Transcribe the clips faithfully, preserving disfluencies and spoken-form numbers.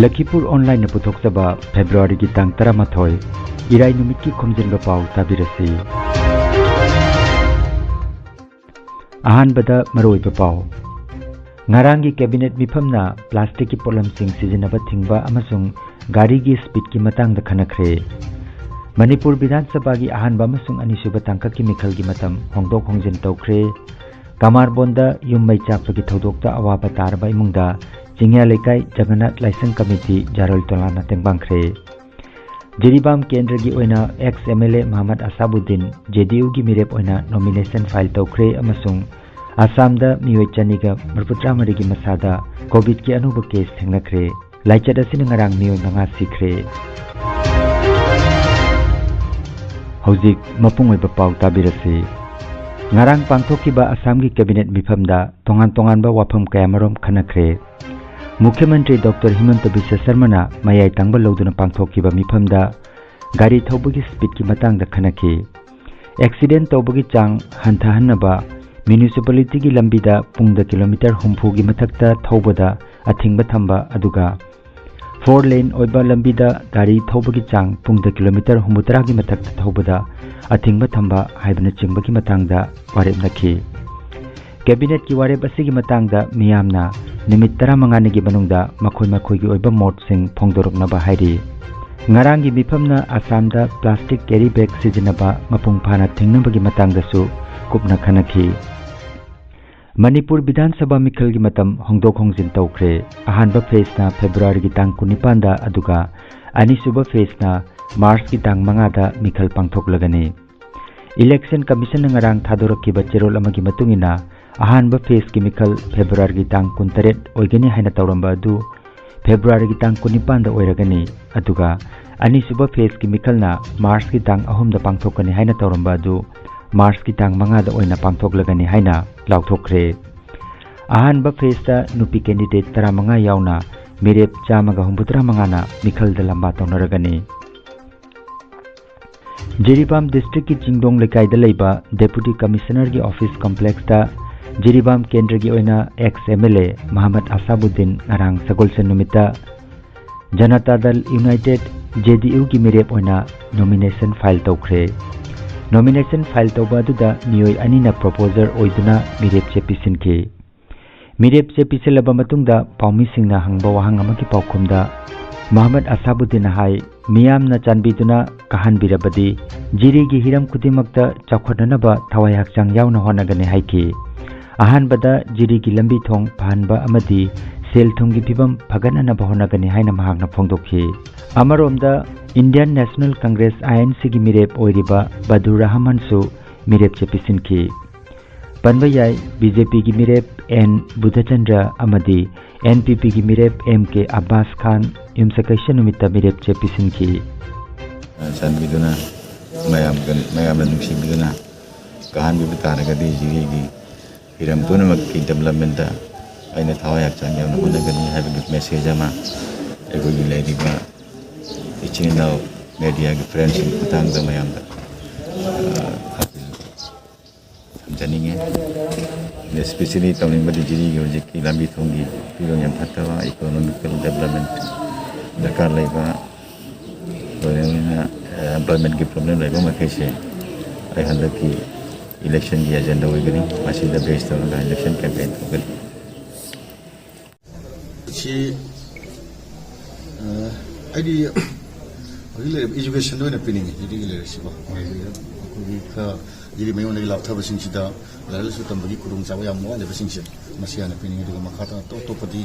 ꯂꯈꯤꯄꯨꯔ ꯑꯣꯟꯂꯥꯏꯟꯅ ꯄꯨꯊꯣꯛꯆꯕ ꯐꯦꯕ꯭ꯔꯨꯋꯥꯔꯤꯒꯤ ꯇꯥꯡ ꯇꯔꯥꯃꯥꯊꯣꯏ, ꯏꯔꯥꯏ ꯅꯨꯃꯤꯠꯀꯤ ꯈꯣꯝꯖꯤꯟꯕ ꯄꯥꯎ ꯇꯥꯕꯤꯔꯁꯤ꯫ ꯑꯍꯥꯟꯕꯗ ꯃꯔꯨꯑꯣꯏꯕ ꯄꯥꯎ꯫ ꯉꯔꯥꯡꯒꯤ ꯀꯦꯕꯤꯅꯦꯠ ꯃꯤꯐꯝꯅ ꯄ꯭ꯂꯥꯁꯇꯤꯛꯀꯤ ꯄꯣꯠꯂꯝꯁꯤꯡ ꯁꯤꯖꯤꯟꯅꯕ ꯊꯤꯡꯕ ꯑꯃꯁꯨꯡ ꯒꯥꯔꯤꯒꯤ ꯁ꯭ꯄꯤꯗꯀꯤ ꯃꯇꯥꯡꯗ ꯈꯟꯅꯈ꯭ꯔꯦ꯫ ꯃꯅꯤꯄꯨꯔ ꯕꯤꯙꯥꯟ ꯁꯚꯥꯒꯤ ꯑꯍꯥꯟꯕ ꯑꯃꯁꯨꯡ ꯑꯅꯤꯁꯨꯕ ꯇꯥꯡꯀꯛꯀꯤ ꯃꯤꯈꯜꯒꯤ ꯃꯇꯝ ꯍꯣꯡꯗꯣꯛ ꯍꯣꯡꯖꯤꯟ ꯇꯧꯈ꯭ꯔꯦ꯫ ꯀꯃꯥꯔꯕꯣꯟꯗ ꯌꯨꯝ ꯃꯩ ꯆꯥꯛꯄꯒꯤ ꯊꯧꯗꯣꯛꯇ ꯑꯋꯥꯕ ꯇꯥꯔꯕ ꯏꯃꯨꯡꯗ ꯆꯤꯡꯌꯥ ꯂꯩꯀꯥꯏ ꯖꯒꯟꯅꯥꯊ ꯂꯥꯏꯁꯪ ꯀꯃꯤꯇꯤ ꯖꯥꯔꯣꯏ ꯇꯣꯂꯥꯟꯅ ꯇꯦꯡꯕꯥꯡꯈ꯭ꯔꯦ꯫ ꯖꯤꯔꯤꯕꯥꯝ ꯀꯦꯟꯗ꯭ꯔꯒꯤ ꯑꯣꯏꯅ ꯑꯦꯛꯁ ꯑꯦꯝ ꯑꯦꯜ ꯑꯦ ꯃꯍꯃꯗ ꯑꯁꯥꯕꯨꯗꯗꯤꯟ ꯖꯦ ꯗꯤ ꯌꯨꯒꯤ ꯃꯤꯔꯦꯞ ꯑꯣꯏꯅ ꯅꯣꯃꯤꯅꯦꯁꯟ ꯐꯥꯏꯜ ꯇꯧꯈ꯭ꯔꯦ ꯑꯃꯁꯨꯡ ꯑꯁꯥꯝꯗ ꯃꯤꯑꯣꯏ ꯆꯅꯤꯒ ꯃꯔꯤꯐꯨꯇꯔꯥ ꯃꯔꯤꯒꯤ ꯃꯁꯥꯗ ꯀꯣꯚꯤꯗꯀꯤ ꯑꯅꯧꯕ ꯀꯦꯁ ꯊꯦꯡꯅꯈ꯭ꯔꯦ꯫ ꯂꯥꯏꯆꯠ ꯑꯁꯤꯅ ꯉꯔꯥꯡ ꯃꯤꯑꯣꯏ ꯃꯉꯥ ꯁꯤꯈ꯭ꯔꯦ꯫ ꯍꯧꯖꯤꯛ ꯃꯄꯨꯡ ꯑꯣꯏꯕ ꯄꯥꯎ ꯇꯥꯕꯤꯔꯁꯤ꯫ ꯉꯔꯥꯡ ꯄꯥꯡꯊꯣꯛꯈꯤꯕ ꯑꯁꯥꯝꯒꯤ ꯀꯦꯕꯤꯅꯦꯠ ꯃꯤꯐꯝꯗ ꯇꯣꯉꯥꯟ ꯇꯣꯉꯥꯟꯕ ꯋꯥꯐꯝ ꯀꯌꯥꯃꯔꯨꯝ ꯈꯟꯅꯈ꯭ꯔꯦ꯫ ꯃꯨꯈ꯭ꯌ ꯃꯟꯇ꯭ꯔꯤ ꯗꯣꯛꯇꯔ ꯍꯤꯃꯟꯇ ꯕꯤꯁ꯭ꯋ ꯁꯔꯃꯅ ꯃꯌꯥꯏ ꯇꯪꯕ ꯂꯧꯗꯨꯅ ꯄꯥꯡꯊꯣꯛꯈꯤꯕ ꯃꯤꯐꯝꯗ ꯒꯥꯔꯤ ꯊꯧꯕꯒꯤ ꯁ꯭ꯄꯤꯗꯀꯤ ꯃꯇꯥꯡꯗ ꯈꯟꯅꯈꯤ꯫ ꯑꯦꯛꯁꯤꯗꯦꯟ ꯇꯧꯕꯒꯤ ꯆꯥꯡ ꯍꯟꯊꯍꯟꯅꯕ ꯃ꯭ꯌꯨꯅꯤꯁꯤꯄꯥꯂꯤꯇꯤꯒꯤ ꯂꯝꯕꯤꯗ ꯄꯨꯡꯗ ꯀꯤꯂꯣꯃꯤꯇꯔ ꯍꯨꯝꯐꯨꯒꯤ ꯃꯊꯛꯇ ꯊꯧꯕꯗ ꯑꯊꯤꯡꯕ ꯊꯝꯕ, ꯑꯗꯨꯒ ꯐꯣꯔ ꯂꯦꯟ ꯑꯣꯏꯕ ꯂꯝꯕꯤꯗ ꯒꯥꯔꯤ ꯊꯧꯕꯒꯤ ꯆꯥꯡ ꯄꯨꯡꯗ ꯀꯤꯂꯣꯃꯤꯇꯔ ꯍꯨꯝꯐꯨꯇꯔꯥꯒꯤ ꯃꯊꯛꯇ ꯊꯧꯕꯗ ꯑꯊꯤꯡꯕ ꯊꯝꯕ ꯍꯥꯏꯕꯅꯆꯤꯡꯕꯒꯤ ꯃꯇꯥꯡꯗ ꯋꯥꯔꯦꯞ ꯅꯈꯤ꯫ ꯀꯦꯕꯤꯅꯦꯠꯀꯤ ꯋꯥꯔꯦꯞ ꯑꯁꯤꯒꯤ ꯃꯇꯥꯡꯗ ꯃꯤꯌꯥꯝꯅ ꯅꯨꯃꯤꯠ ꯇꯔꯥꯃꯉꯥꯅꯤꯒꯤ ꯃꯅꯨꯡꯗ ꯃꯈꯣꯏ ꯃꯈꯣꯏꯒꯤ ꯑꯣꯏꯕ ꯃꯣꯠꯁꯤꯡ ꯐꯣꯡꯗꯣꯔꯛꯅꯕ ꯍꯥꯏꯔꯤ꯫ ꯉꯔꯥꯡꯒꯤ ꯃꯤꯐꯝꯅ ꯑꯁꯥꯝꯗ ꯄ꯭ꯂꯥꯁꯇꯤꯛ ꯀꯦꯔꯤ ꯕꯦꯒ ꯁꯤꯖꯤꯟꯅꯕ ꯃꯄꯨꯡ ꯐꯥꯅ ꯊꯤꯡꯅꯕꯒꯤ ꯃꯇꯥꯡꯗꯁꯨ ꯀꯨꯞꯅ ꯈꯟꯅꯈꯤ꯫ ꯃꯅꯤꯄꯨꯔ ꯕꯤꯙꯥꯟ ꯁꯚꯥ ꯃꯤꯈꯜꯒꯤ ꯃꯇꯝ ꯍꯣꯡꯗꯣꯛ ꯍꯣꯡꯖꯤꯟ ꯇꯧꯈ꯭ꯔꯦ꯫ ꯑꯍꯥꯟꯕ ꯐꯦꯖꯅ ꯐꯦꯕ꯭ꯔꯨꯋꯥꯔꯤꯒꯤ ꯇꯥꯡ ꯀꯨꯟꯅꯤꯄꯥꯟꯗ, ꯑꯗꯨꯒ ꯑꯅꯤꯁꯨꯕ ꯐꯦꯖꯅ ꯃꯥꯔꯆꯀꯤ ꯇꯥꯡ ꯃꯉꯥꯗ ꯃꯤꯈꯜ ꯄꯥꯡꯊꯣꯛꯂꯒꯅꯤ꯫ ꯏꯂꯦꯛꯁꯟ ꯀꯃꯤꯁꯟꯅ ꯉꯔꯥꯡ ꯊꯥꯗꯣꯔꯛꯈꯤꯕ ꯆꯦꯔꯣꯜ ꯑꯃꯒꯤ ꯃꯇꯨꯡ ꯏꯟꯅ, ꯑꯍꯥꯟꯕ ꯐꯦꯖꯀꯤ ꯃꯤꯈꯜ ꯐꯦꯕ꯭ꯔꯨꯋꯥꯔꯤꯒꯤ ꯇꯥꯡ ꯀꯨꯟꯇꯔꯦꯠ ꯑꯣꯏꯒꯅꯤ ꯍꯥꯏꯅ ꯇꯧꯔꯝꯕ ꯑꯗꯨ ꯐꯦꯕ꯭ꯔꯨꯋꯥꯔꯤꯒꯤ ꯇꯥꯡ ꯀꯨꯟꯅꯤꯄꯥꯟꯗ ꯑꯣꯏꯔꯒꯅꯤ, ꯑꯗꯨꯒ ꯑꯅꯤꯁꯨꯕ ꯐꯦꯖꯀꯤ ꯃꯤꯈꯜꯅ ꯃꯥꯔꯆꯀꯤ ꯇꯥꯡ ꯑꯍꯨꯝꯗ ꯄꯥꯡꯊꯣꯛꯀꯅꯤ ꯍꯥꯏꯅ ꯇꯧꯔꯝꯕ ꯑꯗꯨ ꯃꯥꯔꯆꯀꯤ ꯇꯥꯡ ꯃꯉꯥꯗ ꯑꯣꯏꯅ ꯄꯥꯡꯊꯣꯛꯂꯒꯅꯤ ꯍꯥꯏꯅ ꯂꯥꯎꯊꯣꯛꯈ꯭ꯔꯦ꯫ ꯑꯍꯥꯟꯕ ꯐꯦꯖꯇ ꯅꯨꯄꯤ ꯀꯦꯟꯗꯤꯗꯦꯠ ꯇꯔꯥꯃꯉꯥ ꯌꯥꯎꯅ ꯃꯤꯔꯦꯞ ꯆꯥꯝꯃꯒ ꯍꯨꯝꯐꯨꯇꯔꯥ ꯃꯉꯥꯅ ꯃꯤꯈꯜꯗ ꯂꯝꯕꯥ ꯇꯧꯅꯔꯒꯅꯤ꯫ ꯖꯤꯔꯤꯕꯥꯝ ꯗꯤꯁꯇ꯭ꯔꯤꯛꯀꯤ ꯆꯤꯡꯗꯣꯡ ꯂꯩꯀꯥꯏꯗ ꯂꯩꯕ ꯗꯦꯄꯨꯇꯤ ꯀꯃꯤꯁꯅꯔꯒꯤ ꯑꯣꯐꯤꯁ ꯀꯝꯄ꯭ꯂꯦꯛꯁꯇ ꯖꯤꯔꯤꯕꯥꯝ ꯀꯦꯟꯗ꯭ꯔꯒꯤ ꯑꯣꯏꯅ ꯑꯦꯛꯁ ꯑꯦꯝ ꯑꯦꯜ ꯑꯦ ꯃꯍꯃꯗ ꯑꯁꯥꯕꯨꯗꯗꯤꯟ ꯉꯔꯥꯡ ꯁꯒꯣꯜꯁꯦꯟ ꯅꯨꯃꯤꯠꯇ ꯖꯅꯇꯥ ꯗꯜ ꯌꯨꯅꯥꯏꯇꯦꯗ, ꯖꯦ ꯗꯤ ꯌꯨꯒꯤ ꯃꯤꯔꯦꯞ ꯑꯣꯏꯅ ꯅꯣꯃꯤꯅꯦꯁꯟ ꯐꯥꯏꯜ ꯇꯧꯈ꯭ꯔꯦ꯫ ꯅꯣꯃꯤꯅꯦꯁꯟ ꯐꯥꯏꯜ ꯇꯧꯕ ꯑꯗꯨꯗ ꯃꯤꯑꯣꯏ ꯑꯅꯤꯅ ꯄ꯭ꯔꯣꯄꯣꯖꯔ ꯑꯣꯏꯗꯨꯅ ꯃꯤꯔꯦꯞ ꯆꯦ ꯄꯤꯁꯤꯟꯈꯤ꯫ ꯃꯤꯔꯦꯞ ꯆꯦ ꯄꯤꯁꯤꯜꯂꯕ ꯃꯇꯨꯡꯗ ꯄꯥꯎꯃꯤꯁꯤꯡꯅ ꯍꯪꯕ ꯋꯥꯍꯪ ꯑꯃꯒꯤ ꯄꯥꯎꯈꯨꯝꯗ ꯃꯨꯍꯝꯃꯗ ꯑꯁꯥꯕꯨꯗꯗꯤꯟꯅ ꯍꯥꯏ, ꯃꯤꯌꯥꯝꯅ ꯆꯥꯟꯕꯤꯗꯨꯅ ꯀꯥꯍꯟꯕꯤꯔꯕꯗꯤ ꯖꯤꯔꯤꯒꯤ ꯍꯤꯔꯝ ꯈꯨꯗꯤꯡꯃꯛꯇ ꯆꯥꯎꯈꯠꯅꯅꯕ ꯊꯋꯥꯏ ꯍꯛꯆꯥꯡ ꯌꯥꯎꯅ ꯍꯣꯠꯅꯒꯅꯤ ꯍꯥꯏꯈꯤ꯫ ꯑꯍꯥꯟꯕꯗ ꯖꯤꯔꯤꯒꯤ ꯂꯝꯕꯤ ꯊꯣꯡ ꯐꯍꯟꯕ ꯑꯃꯗꯤ ꯁꯦꯜ ꯊꯨꯝꯒꯤ ꯐꯤꯕꯝ ꯐꯒꯠꯅꯅꯕ ꯍꯣꯠꯅꯒꯅꯤ ꯍꯥꯏꯅ ꯃꯍꯥꯛꯅ ꯐꯣꯡꯗꯣꯛꯈꯤ꯫ ꯑꯃꯔꯣꯝꯗ, Indian national congress, I N ꯁꯤꯒꯤ ꯃꯤꯔꯦꯞ ꯑꯣꯏꯔꯤꯕ ꯕꯗꯨꯔ ꯔꯍꯃꯟꯁꯨ ꯃꯤꯔꯦꯞ ꯆꯦ ꯄꯤꯁꯤꯟꯈꯤ꯫ ꯄꯟꯕ ꯌꯥꯏ, ꯕꯤ ꯖꯦ ꯄꯤꯒꯤ ꯃꯤꯔꯦꯞ ꯑꯦꯟ ꯕꯨꯙꯆꯟꯗ꯭ꯔ ꯑꯃꯗꯤ ꯑꯦꯟ ꯄꯤ ꯄꯤꯒꯤ ꯃꯤꯔꯦꯞ ꯑꯦꯝ ꯀꯦ ꯑꯕꯥꯁ ꯈꯥꯟ ꯌꯨꯝꯁꯀꯩꯁ ꯅꯨꯃꯤꯠꯇ ꯃꯤꯔꯦꯞ ꯆꯦ ꯄꯤꯁꯤꯟꯈꯤ꯫ ꯆꯥꯟꯕꯤꯗꯨꯅ ꯃꯌꯥꯝꯒ-, ꯃꯌꯥꯝꯅ ꯅꯨꯡꯁꯤꯕꯤꯗꯨꯅ ꯀꯥꯍꯟꯕꯤꯕ ꯇꯥꯔꯒꯗꯤ ꯖꯤꯔꯤꯒꯤ ꯍꯤꯔꯝ ꯄꯨꯝꯅꯃꯛꯀꯤ ꯗꯤꯕꯂꯞꯃꯦꯟꯇ ꯑꯩꯅ ꯊꯋꯥꯏ ꯍꯛꯆꯥꯡ ꯌꯥꯎꯅ ꯍꯣꯠꯅꯒꯅꯤ ꯍꯥꯏꯕꯒꯤ ꯃꯦꯁꯦꯖ ꯑꯃ ꯑꯩꯈꯣꯏꯒꯤ ꯂꯩꯔꯤꯕ ꯏꯆꯤꯟ ꯏꯅꯥꯎ ꯃꯦꯗꯤꯌꯥꯒꯤ ꯐ꯭ꯔꯦꯟꯁꯤꯡꯒꯤ ꯈꯨꯠꯊꯥꯡꯗ ꯃꯌꯥꯝꯗ, ꯑ, ꯊꯝꯖꯅꯤꯡꯉꯤ꯫ ꯏꯁꯄꯤꯁꯦꯜꯂꯤ ꯇꯧꯅꯤꯡꯕꯗꯤ ꯖꯤꯔꯤꯒꯤ ꯍꯧꯖꯤꯛꯀꯤ ꯂꯝꯕꯤ ꯊꯣꯡꯒꯤ ꯐꯤꯕꯝ ꯌꯥꯝ ꯐꯠꯇꯕ, ꯏꯀꯣꯅꯣꯃꯤꯀꯦꯜ ꯗꯤꯕꯂꯞꯃꯦꯟ ꯗꯔꯀꯥꯔ ꯂꯩꯕ, ꯂꯣꯏꯅꯅ, ꯑ, ꯑꯦꯝꯄ꯭ꯂꯣꯏꯃꯦꯟꯒꯤ ꯄ꯭ꯔꯣꯕ꯭ꯂꯦꯝ ꯂꯩꯕ ꯃꯈꯩꯁꯦ ꯑꯩ ꯍꯟꯗꯛꯀꯤ ꯏꯂꯦꯛꯁꯟꯒꯤ ꯑꯦꯖꯦꯟꯗꯥ ꯑꯣꯏꯒꯅꯤ꯫ ꯃꯁꯤꯗ ꯕꯦꯁ ꯇꯧꯔꯒ ꯏꯂꯦꯛꯁꯟ ꯀꯦꯝꯄꯦꯟ ꯇꯧꯒꯅꯤ꯫ ꯁꯤ, ꯑ, ꯑꯩꯗꯤ ꯍꯧꯖꯤꯛ ꯂꯩꯔꯤꯕ ꯏꯖꯨꯀꯦꯁꯟꯗ ꯑꯣꯏꯅ ꯄꯤꯅꯤꯡꯉꯤ, ꯖꯤꯔꯤꯒꯤ ꯂꯥꯏꯔꯤꯛꯁꯤꯀꯣ꯫ ꯑꯩꯈꯣꯏꯒꯤ ꯈꯔ ꯖꯤꯔꯤ ꯃꯌꯣꯟꯗꯒꯤ ꯂꯥꯞꯊꯕꯁꯤꯡꯁꯤꯗ ꯂꯥꯏꯔꯤꯛ ꯂꯥꯏꯁꯨ ꯇꯝꯕꯒꯤ ꯈꯨꯗꯣꯡꯆꯥꯕ ꯌꯥꯝ ꯋꯥꯠꯂꯤꯕꯁꯤꯡꯁꯦ, ꯃꯁꯤ ꯍꯥꯟꯅ ꯄꯤꯅꯤꯡꯉꯤ꯫ ꯑꯗꯨꯒ ꯃꯈꯥ ꯇꯥꯅ ꯑꯇꯣꯞ ꯑꯇꯣꯞꯄꯗꯤ,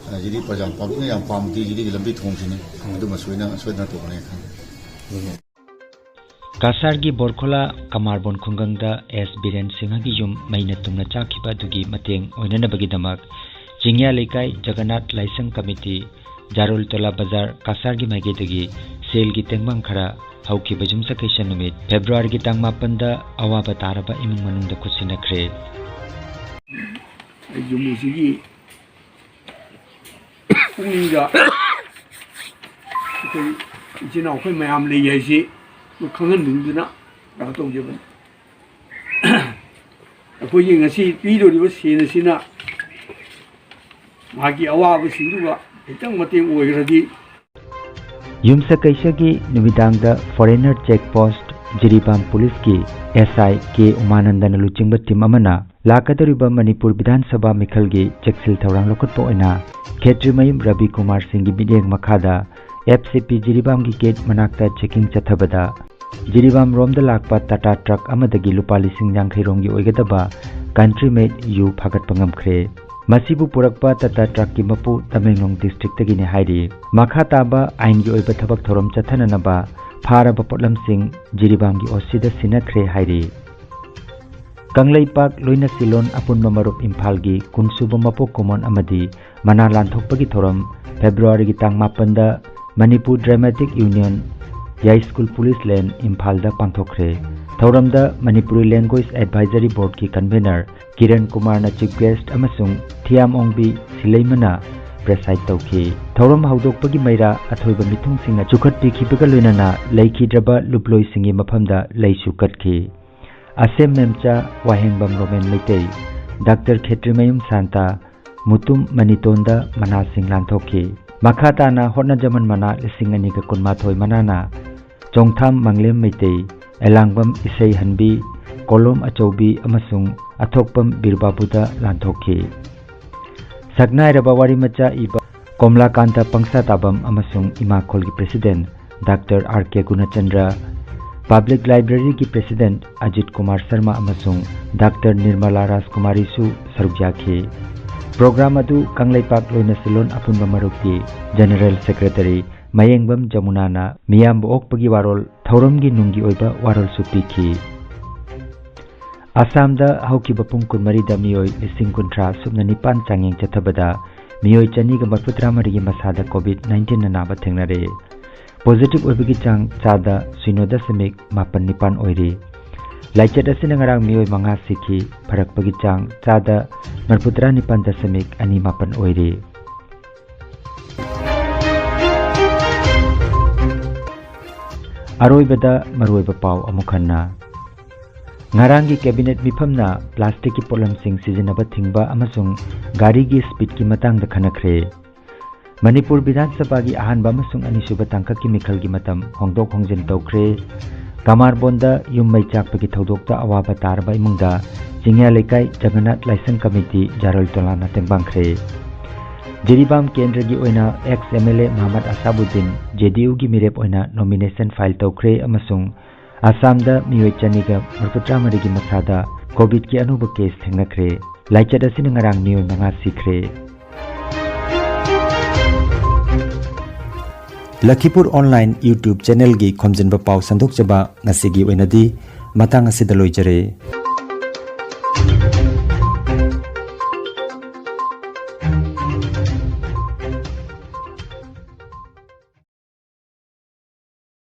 ꯑ, ꯖꯤꯔꯤ ꯄ꯭ꯔꯖꯥ ꯄꯥꯕ꯭ꯂꯤꯛꯅ ꯌꯥꯝ ꯄꯥꯝꯕꯗꯤ ꯖꯤꯔꯤꯒꯤ ꯂꯝꯕꯤ ꯊꯣꯡꯁꯤꯅꯤ꯫ ꯑꯗꯨꯃ ꯁꯣꯏꯅ, ꯁꯣꯏꯗꯅ ꯇꯧꯒꯅꯤ ꯈꯜꯂꯤ꯫ ꯀꯥꯁꯥꯔꯒꯤ ꯕꯣꯔꯈꯣꯂꯥ ꯀꯃꯥꯔꯕꯣꯟ ꯈꯨꯡꯒꯪꯗ ꯑꯦꯁ ꯕꯤꯔꯦꯟ ꯁꯤꯡꯍꯒꯤ ꯌꯨꯝ ꯃꯩꯅ ꯇꯨꯝꯅ ꯆꯥꯛꯈꯤꯕ ꯑꯗꯨꯒꯤ ꯃꯇꯦꯡ ꯑꯣꯏꯅꯅꯕꯒꯤꯗꯃꯛ ꯆꯤꯡꯌꯥ ꯂꯩꯀꯥꯏ ꯖꯒꯟꯅꯥꯊ ꯂꯥꯏꯁꯪ ꯀꯃꯤꯇꯤ, ꯖꯥꯔꯨꯜ ꯇꯣꯂꯥ ꯕꯖꯥꯔ, ꯀꯥꯁꯥꯔꯒꯤ ꯃꯥꯏꯀꯩꯗꯒꯤ ꯁꯦꯜꯒꯤ ꯇꯦꯡꯕꯥꯡ ꯈꯔ ꯍꯧꯈꯤꯕ ꯌꯨꯝꯁꯀꯩꯁ ꯅꯨꯃꯤꯠ ꯐꯦꯕ꯭ꯔꯨꯋꯥꯔꯤꯒꯤ ꯇꯥꯡ ꯃꯥꯄꯟꯗ ꯑꯋꯥꯕ ꯇꯥꯔꯕ ꯏꯃꯨꯡ ꯃꯅꯨꯡꯗ ꯈꯨꯠꯁꯤꯟꯅꯈ꯭ꯔꯦ꯫ ꯑꯩ ꯌꯨꯝꯕꯨꯁꯤꯒꯤ ꯄꯨꯛꯅꯤꯡꯗ ꯑꯩꯈꯣꯏ ꯏꯆꯤꯟ ꯏꯅꯥꯎ ꯑꯩꯈꯣꯏ ꯃꯌꯥꯝ ꯂꯩ ꯍꯥꯏꯁꯤ ꯈꯪꯍꯟꯅꯤꯡꯗꯨꯅ ꯀꯩꯅꯣ ꯇꯧꯖꯕꯅꯤ꯫ ꯑꯩꯈꯣꯏꯒꯤ ꯉꯁꯤ ꯄꯤꯗꯧꯔꯤꯕ ꯁꯦꯟ ꯑꯁꯤꯅ ꯃꯥꯒꯤ ꯑꯋꯥꯕꯁꯤꯡꯗꯨꯒ ꯈꯤꯇꯪ ꯃꯇꯦꯡ ꯑꯣꯏꯈ꯭ꯔꯗꯤ ꯌꯨꯝꯁꯀꯩꯁꯒꯤ ꯅꯨꯃꯤꯗꯥꯡꯗ foreigner check post ꯖꯤꯔꯤꯕꯥꯝ ꯄꯨꯂꯤꯁꯀꯤ S I K ꯎꯃꯥꯅꯟꯗꯅ ꯂꯨꯆꯤꯡꯕ ꯇꯤꯝ ꯑꯃꯅ ꯂꯥꯛꯀꯗꯧꯔꯤꯕ ꯃꯅꯤꯄꯨꯔ ꯕꯤꯙꯥꯟ ꯁꯚꯥ ꯃꯤꯈꯜꯒꯤ ꯆꯦꯛꯁꯤꯜ ꯊꯧꯔꯥꯡ ꯂꯧꯈꯠꯄ ꯑꯣꯏꯅ ꯈꯦꯇ꯭ꯔꯤꯃꯌꯨꯝ ꯔꯕꯤ ꯀꯨꯃꯥꯔ ꯁꯤꯡꯒꯤ ꯃꯤꯠꯌꯦꯡ ꯃꯈꯥꯗ F C P ꯖꯤꯔꯤꯕꯥꯝꯒꯤ ꯒꯦꯠ ꯃꯅꯥꯛꯇ ꯆꯦꯀꯤꯡ ꯆꯠꯊꯕꯗ ꯖꯤꯔꯤꯕꯥꯝ ꯔꯣꯝꯗ ꯂꯥꯛꯄ ꯇꯥꯇꯥ ꯇ꯭ꯔꯛ ꯑꯃꯗꯒꯤ ꯂꯨꯄꯥ ꯂꯤꯁꯤꯡ ꯌꯥꯡꯈꯩ ꯔꯣꯝꯒꯤ ꯑꯣꯏꯒꯗꯕ country made ꯌꯨ ꯐꯥꯒꯠꯄ ꯉꯝꯈ꯭ꯔꯦ꯫ ꯃꯁꯤꯕꯨ ꯄꯨꯔꯛꯄ ꯇꯥꯇꯥ ꯇ꯭ꯔꯛꯀꯤ ꯃꯄꯨ ꯇꯃꯦꯡꯂꯣꯡ ꯗꯤꯁꯇ꯭ꯔꯤꯛꯇꯒꯤꯅꯤ ꯍꯥꯏꯔꯤ꯫ ꯃꯈꯥ ꯇꯥꯕ ꯑꯥꯏꯟꯒꯤ ꯑꯣꯏꯕ ꯊꯕꯛ ꯊꯧꯔꯝ ꯆꯠꯊꯅꯅꯕ ꯐꯥꯔꯕ ꯄꯣꯠꯂꯝꯁꯤꯡ ꯖꯤꯔꯤꯕꯥꯝꯒꯤ ꯑꯣꯁꯤꯗ ꯁꯤꯟꯅꯈ꯭ꯔꯦ ꯍꯥꯏꯔꯤ꯫ ꯀꯪꯂꯩꯄꯥꯛ ꯂꯣꯏꯅ ꯁꯤꯂꯣꯟ ꯑꯄꯨꯟꯕ ꯃꯔꯨꯞ ꯏꯝꯐꯥꯜꯒꯤ ꯀꯨꯟꯁꯨꯕ ꯃꯄꯣꯛ ꯀꯨꯝꯑꯣꯟ ꯑꯃꯗꯤ ꯃꯅꯥ ꯂꯥꯟꯊꯣꯛꯄꯒꯤ ꯊꯧꯔꯝ ꯐꯦꯕ꯭ꯔꯨꯋꯥꯔꯤꯒꯤ ꯇꯥꯡ ꯃꯥꯄꯟꯗ Manipur dramatic union, Yaiskul police lane, ꯏꯝꯐꯥꯜꯗ ꯄꯥꯡꯊꯣꯛꯈ꯭ꯔꯦ꯫ ꯊꯧꯔꯝꯗ ꯃꯅꯤꯄꯨꯔꯤ ꯂꯦꯡꯒ꯭ꯋꯦꯖ ꯑꯦꯗꯚꯥꯏꯖꯔꯤ ꯕꯣꯔꯗꯀꯤ ꯀꯟꯚꯦꯅꯔ ꯀꯤꯔꯟ ꯀꯨꯃꯥꯔꯅ ꯆꯤꯐ ꯒꯦꯁ꯭ꯠ ꯑꯃꯁꯨꯡ ꯊꯤꯌꯥꯝ ꯑꯣꯡꯕꯤ ꯁꯤꯂꯩꯃꯅ ꯄ꯭ꯔꯦꯁꯥꯏꯗ ꯇꯧꯈꯤ꯫ ꯊꯧꯔꯝ ꯍꯧꯗꯣꯛꯄꯒꯤ ꯃꯩꯔꯥ ꯑꯊꯣꯏꯕ ꯃꯤꯊꯨꯡꯁꯤꯡꯅ ꯆꯨꯈꯠꯄꯤꯈꯤꯕꯒ ꯂꯣꯏꯅꯅ ꯂꯩꯈꯤꯗ꯭ꯔꯕ ꯂꯨꯞꯂꯣꯏꯁꯤꯡꯒꯤ ꯃꯐꯝꯗ ꯂꯩꯁꯨ ꯀꯠꯈꯤ꯫ ꯑꯁꯦꯝ ꯃꯦꯝꯆꯥ, ꯋꯥꯍꯦꯡꯕꯝ ꯔꯣꯃꯦꯟ ꯃꯩꯇꯩ, ꯗꯥꯛꯇꯔ ꯈꯦꯇ꯭ꯔꯤꯃꯌꯨꯝ ꯁꯥꯟꯇ, ꯃꯨꯇꯨꯝ ꯃꯅꯤꯇꯣꯟꯗ ꯃꯅꯥꯁꯤꯡ ꯂꯥꯟꯊꯣꯛꯈꯤ꯫ ꯃꯈꯥ ꯇꯥꯅ ꯍꯣꯠꯅꯖꯃꯟ ꯃꯅꯥ ꯂꯤꯁꯤꯡ ꯑꯅꯤꯒ ꯀꯨꯟꯃꯥꯊꯣꯏ ꯃꯅꯥꯅ ꯆꯣꯡꯊꯥꯝ ꯃꯪꯂꯦꯝ ꯃꯩꯇꯩ, ꯑꯦꯂꯥꯡꯕꯝ ꯏꯁꯩ ꯍꯟꯕꯤ, ꯀꯣꯂꯣꯝ ꯑꯆꯧꯕꯤ ꯑꯃꯁꯨꯡ ꯑꯊꯣꯛꯄꯝ ꯕꯤꯔꯕꯥꯕꯨꯗ ꯂꯥꯟꯊꯣꯛꯈꯤ꯫ ꯁꯛꯅꯥꯏꯔꯕ ꯋꯥꯔꯤ ꯃꯆꯥ ꯏꯕ ꯀꯣꯝꯂꯥꯀꯥꯟꯇ ꯄꯪꯁꯥ ꯇꯥꯕꯝ ꯑꯃꯁꯨꯡ ꯏꯃꯥꯈꯣꯜꯒꯤ ꯄ꯭ꯔꯦꯁꯤꯗꯦꯟꯠ ꯗꯥꯛꯇꯔ ꯑꯥꯔ ꯀꯦ ꯒꯨꯅꯆꯟꯗ꯭ꯔ, ꯄꯕ꯭ꯂꯤꯛ ꯂꯥꯏꯕ꯭ꯔꯦꯔꯤꯒꯤ ꯄ꯭ꯔꯦꯁꯤꯗꯦꯟꯠ ꯑꯖꯤꯠ ꯀꯨꯃꯥꯔ ꯁꯔꯃ ꯑꯃꯁꯨꯡ ꯗꯥꯛꯇꯔ ꯅꯤꯔꯃꯂꯥ ꯔꯥꯖꯀꯨꯃꯥꯔꯤꯁꯨ ꯁꯔꯨꯛ ꯌꯥꯈꯤ꯫ ꯄ꯭ꯔꯣꯒ꯭ꯔꯥꯝ ꯑꯗꯨ ꯀꯪꯂꯩꯄꯥꯛ ꯂꯣꯏꯅ ꯁꯤꯂꯣꯟ ꯑꯄꯨꯟꯕ ꯃꯔꯨꯞꯀꯤ ꯖꯦꯅꯔꯦꯜ ꯁꯦꯀ꯭ꯔꯦꯇꯔꯤ ꯃꯌꯦꯡꯕꯝ ꯖꯃꯨꯅꯥꯅ ꯃꯤꯌꯥꯝꯕ ꯑꯣꯛꯄꯒꯤ ꯋꯥꯔꯣꯜ, ꯊꯧꯔꯝꯒꯤ ꯅꯨꯡꯒꯤ ꯑꯣꯏꯕ ꯋꯥꯔꯣꯜꯁꯨ ꯄꯤꯈꯤ꯫ ꯑꯁꯥꯝꯗ ꯍꯧꯈꯤꯕ ꯄꯨꯡ ꯀꯨꯟꯃꯔꯤꯗ ꯃꯤꯑꯣꯏ ꯂꯤꯁꯤꯡ ꯀꯨꯟꯊ꯭ꯔꯥ ꯁꯨꯞꯅ ꯅꯤꯄꯥꯟ ꯆꯥꯡꯌꯦꯡ ꯆꯠꯊꯕꯗ ꯃꯤꯑꯣꯏ ꯆꯅꯤꯒ ꯃꯔꯤꯐꯨꯇꯔꯥ ꯃꯔꯤꯒꯤ ꯃꯁꯥꯗ ꯀꯣꯚꯤꯗ ꯅꯥꯏꯟꯇꯤꯟ ꯑꯅꯥꯕ ꯊꯦꯡꯅꯔꯦ꯫ ꯄꯣꯖꯤꯇꯤꯚ ꯑꯣꯏꯕꯒꯤ ꯆꯥꯡ ꯆꯥꯗ ꯁꯤꯅꯣ ꯗꯁꯃꯤꯛ ꯃꯥꯄꯟ ꯅꯤꯄꯥꯟ ꯑꯣꯏꯔꯤ꯫ ꯂꯥꯏꯆꯠ ꯑꯁꯤꯅ ꯉꯔꯥꯡ ꯃꯤꯑꯣꯏ ꯃꯉꯥ ꯁꯤꯈꯤ, ꯐꯔꯛꯄꯒꯤ ꯆꯥꯡ ꯆꯥꯗ ꯃꯔꯤꯐꯨꯇꯔꯥ ꯅꯤꯄꯥꯟ ꯗꯁꯃꯤꯛ ꯑꯅꯤ ꯃꯥꯄꯟ ꯑꯣꯏꯔꯤ꯫ ꯑꯔꯣꯏꯕꯗ ꯃꯔꯨꯑꯣꯏꯕ ꯄꯥꯎ ꯑꯃꯨꯛ ꯍꯟꯅ꯫ ꯉꯔꯥꯡꯒꯤ ꯀꯦꯕꯤꯅꯦꯠ ꯃꯤꯐꯝꯅ ꯄ꯭ꯂꯥꯁꯇꯤꯛꯀꯤ ꯄꯣꯠꯂꯝꯁꯤꯡ ꯁꯤꯖꯤꯟꯅꯕ ꯊꯤꯡꯕ ꯑꯃꯁꯨꯡ ꯒꯥꯔꯤꯒꯤ ꯁ꯭ꯄꯤꯗꯀꯤ ꯃꯇꯥꯡꯗ ꯈꯟꯅꯈ꯭ꯔꯦ꯫ ꯃꯅꯤꯄꯨꯔ ꯕꯤꯙꯥꯟ ꯁꯚꯥꯒꯤ ꯑꯍꯥꯟꯕ ꯑꯃꯁꯨꯡ ꯑꯅꯤꯁꯨꯕ ꯇꯥꯡꯀꯛꯀꯤ ꯃꯤꯈꯜꯒꯤ ꯃꯇꯝ ꯍꯣꯡꯗꯣꯛ ꯍꯣꯡꯖꯤꯟ ꯇꯧꯈ꯭ꯔꯦ꯫ ꯀꯃꯥꯔꯕꯣꯟꯗ ꯌꯨꯝ ꯃꯩ ꯆꯥꯛꯄꯒꯤ ꯊꯧꯗꯣꯛꯇ ꯑꯋꯥꯕ ꯇꯥꯔꯕ ꯏꯃꯨꯡꯗ ꯆꯤꯡꯌꯥ ꯂꯩꯀꯥꯏ ꯖꯒꯟꯅꯥꯊ ꯂꯥꯏꯁꯪ ꯀꯃꯤꯇꯤ ꯖꯥꯔꯣꯜ ꯇꯣꯂꯥꯟꯅ ꯇꯦꯡꯕꯥꯡꯈ꯭ꯔꯦ꯫ ꯖꯤꯔꯤꯕꯥꯝ ꯀꯦꯟꯗ꯭ꯔꯒꯤ ꯑꯣꯏꯅ ex MLA ꯃꯍꯃꯗ ꯑꯁꯥꯕꯨꯗꯗꯤꯟ JDUꯒꯤ ꯃꯤꯔꯦꯞ ꯑꯣꯏꯅ nomination file ꯇꯧꯈ꯭ꯔꯦ ꯑꯃꯁꯨꯡ ꯑꯁꯥꯝꯗ ꯃꯤꯑꯣꯏ ꯆꯅꯤꯒ ꯃꯔꯤꯐꯨꯇꯔꯥ ꯃꯔꯤꯒꯤ ꯃꯁꯥꯗ COVIDꯀꯤ ꯑꯅꯧꯕ case ꯊꯦꯡꯅꯈ꯭ꯔꯦ꯫ ꯂꯥꯏꯆꯠ ꯑꯁꯤꯅ ꯉꯔꯥꯡ ꯃꯤꯑꯣꯏ ꯃꯉꯥ ꯁꯤꯈ꯭ꯔꯦ꯫ ꯂꯈꯤꯄꯨꯔ online YouTube channelꯒꯤ ꯈꯣꯝꯖꯤꯟꯕ ꯄꯥꯎ ꯁꯟꯗꯣꯛꯆꯕ ꯉꯁꯤꯒꯤ ꯑꯣꯏꯅꯗꯤ ꯃꯇꯥꯡ ꯑꯁꯤꯗ ꯂꯣꯏꯖꯔꯦ꯫